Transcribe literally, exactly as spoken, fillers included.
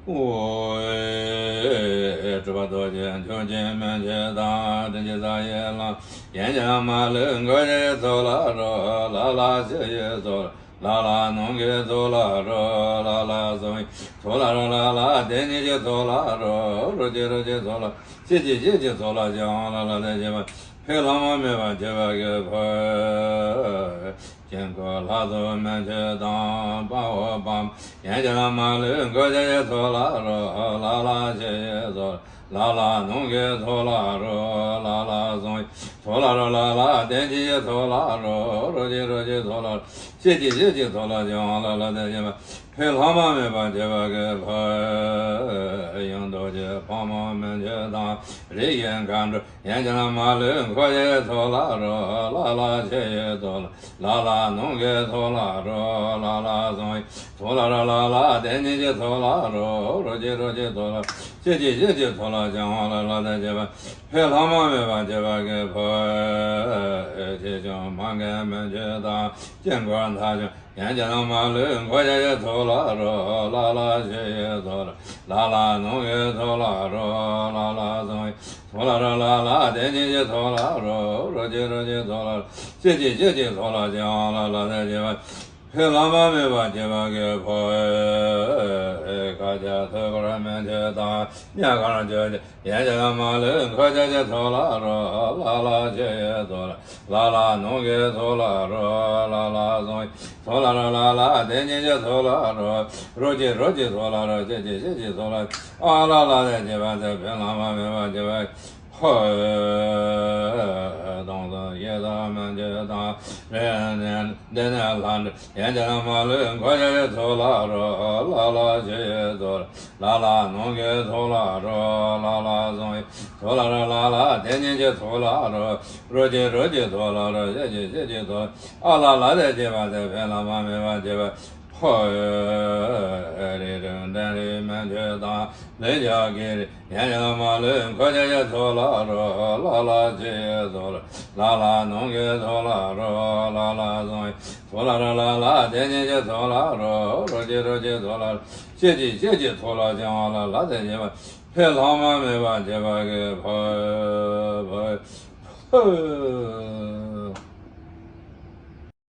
ཨོ། གྲུབ་པ་རྡོ་རྗེ་འཇོམས་བྱེད་མན་ཆད་དང་། དྲིན་ཅན་རྩ་བའི་བླ་མ་ཡན་ཆད་མ་ལུས་འཁོར་བཅས་ཀྱི་ཚོགས་ལ་རོལ། ལ་ལ་ཕྱི་ཡི་ཚོགས་ལ། ལ་ལ་ནང་གི་ཚོགས་ལ་རོལ། ལ་ལ་གསང་བའི་ཚོགས་ལ་རོལ། ལ་ལ་དེ་ཉིད་ཀྱི་ཚོགས་ལ་རོལ། རོལ་ཅིག་རོལ་ཅིག་ཚོགས་ལ། ཕྱི་ཅིག་ཕྱི་ཅིག་ཚོགས་ལ་སྦྱང་། ལ་ལ་དེ་བྱེད་པ། ཕས་ལྷག་མ་མེད་པར་བྱེད་པ་གི་ཕ། དཀྱིལ་འཁོར་ལྷ་ཚོགས་མན་ཆད་དང་། དཔའ་བོ་དཔའ་མོ་ཡན་ཆད་མ་ལུས་འཁོར་བཅས་ཀྱི་ཚོགས་ལ་རོལ། ལ་ལ་ཕྱི་ཡི་ཚོགས་ལ། ལ་ལ་ནང་གི་ཚོགས་ལ་རོལ། ལ་ལ་གསང་བའི་ཚོགས་ལ་རོལ། ལ་ལ་དེ་ཉིད་ཀྱི་ཚོགས་ལ་རོལ། རོལ་ཅིག་རོལ་ཅིག་ཚོགས་ལ། ཕྱི་ཅིག་ཕྱི་ཅིག་ཚོགས་ལ་སྦྱང་། ལ་ལ་དེ་བྱེད་པ། ཕས་ལྷག་མ་མེད་པར་བྱེད་པ་གི་ཕ། ཡང་རྡོ་རྗེ་ཕག་མོ་མན་ཆད་དང་། རིགས་ཀྱི་མཁའ་འགྲོ་ཡན་ཆད་མ་ལུས་འཁོར་བཅས་ཚོགས་ལ་རོལ། ལ་ལ་ཕྱི་ཡི་ཚོགས་ལ། ལ་ལ་ནང་གི་ཚོགས་ལ་རོལ། ལ་ལ་གསང་བའི་ཚོགས་ལ་རོལ། ལ་ལ་དེ་ཉིད་ཀྱི་ཚོགས་ལ་རོལ། རོལ་ཅིག་རོལ་ཅིག་ཚོགས་ལ། ཕྱི་ཅིག་ཕྱི་ཅིག་ཚོགས་ལ་སྦྱང་། ལ་ལ་དེ་བྱེད་པ། ཕས་ལྷག་མ་མེད་པར་བྱེད་པ་གི་ཕ། ཆེ་ཆུང་མ་འགལ་མན་ཆད་དང་། དཀྱིལ་འཁོར་མཐའ་བཞི་ཡན་ཆད་མ་ལུས་འཁོར་བཅས་ཀྱི་ཚོགས་ལ་རོལ། ལ་ལ་ཕྱི་ཡི་ཚོགས་ལ། ལ་ལ་ནང་གི་ཚོགས་ལ་རོལ། ལ་ལ་གསང་བའི་ཚོགས་ལ་རོལ། ལ་ལ་དེ་ཉིད་ཀྱི་ཚོགས་ལ་རོལ། རོལ་ཅིག་རོལ་ཅིག་ཚོགས་ལ། ཕྱི་ཅིག་ཕྱི་ཅིག་ཚོགས་ལ་སྦྱང་། ལ་ལ་དེ་བྱེད་པ། ཕས་ལྷག་མ་མེད་པར་བྱེད་པ་གི་ཕ། མཁའ་ཁྱབ་ཐོད་ཕོར་མན་ཆད་དང་། དམྱལ་ཁམས་ཆོས་ཅན། ཡན་ཆད་མ་ལུས་འཁོར་བཅས་ཀྱི་ཚོགས་ལ་རོལ། ལ་ལ་ཕྱི་ཡི་ཚོགས་ལ། ལ་ལ་ནང་གི་ཚོགས་ལ་རོལ། ལ་ལ་གསང་བའི་ཚོགས་ལ་རོལ། ལ་ལ་དེ་ཉིད་ཀྱི་ཚོགས་ལ་རོལ། རོལ་ཅིག་རོལ་ཅིག་ཚོགས་ལ་རོལ། ཕྱི་ཅིག་ཕྱི་ཅིག་ཚོགས་ལ། ཨ་ལ་ལ་དེ་བྱེད་པ་དེ་ཕས་ལྷག་མ་མེད་པར་བྱེད་པ། ཧོ། སྟོང་གསུམ་གཞི་བདག་མན་ཆད་དང་། རིགས་ནི་འདི་ནི་ལྷ་འདྲེ་ཡན་ཆད་མ་ལུས་འཁོར་བཅས་ཀྱི་ཚོགས་ལ་རོལ། ལ་ལ་ཕྱི་ཡི་ཚོགས་ལ། ལ་ལ་ནང་གི་ཚོགས་ལ་རོལ། ལ་ལ་གསང་བའི་ཚོགས་ལ་རོལ། ལ་ལ་དེ་ཉིད་ཀྱི་ཚོགས་ལ་རོལ། རོལ་ཅིག་རོལ་ཅིག་ཚོགས་ལ་རོལ། ཕྱི་ཅིག་ཕྱི་ཅིག་ཚོགས་ལ། ཨ་ལ་ལ་དེ་བྱེད་པ་དེ་ཕས་ལྷག་མ་མེད་པར་བྱེད་པ། ཧོ། རིགས་དྲུག་འདྲེན་རིགས་མན་ཆད་དང་། ལས་བྱ་བགེགས་རིགས་ཡན་ཆད་མ་ལུས་འཁོར་བཅས་ཀྱི་ཚོགས་ལ་རོལ། ལ་ལ་ཕྱི་ཡི་ཚོགས་ལ། ལ་ལ་ནང་གི་ཚོགས་ལ་རོལ། ལ་ལ་གསང་བའི་ཚོགས་ལ་རོལ། ལ་ལ་དེ་ཉིད་ཀྱི་ཚོགས་ལ་རོལ། རོལ་ཅིག་རོལ་ཅིག་ཚོགས་ལ། ཕྱི་ཅིག་ཕྱི་ཅིག་ཚོགས་ལ་སྦྱང་། ལ་ལ་དེ་བྱེད་པ། ཕས་ལྷག་མ་མེད་པར་བྱེད་པ་གི་ཕ། ཕ། ཕ།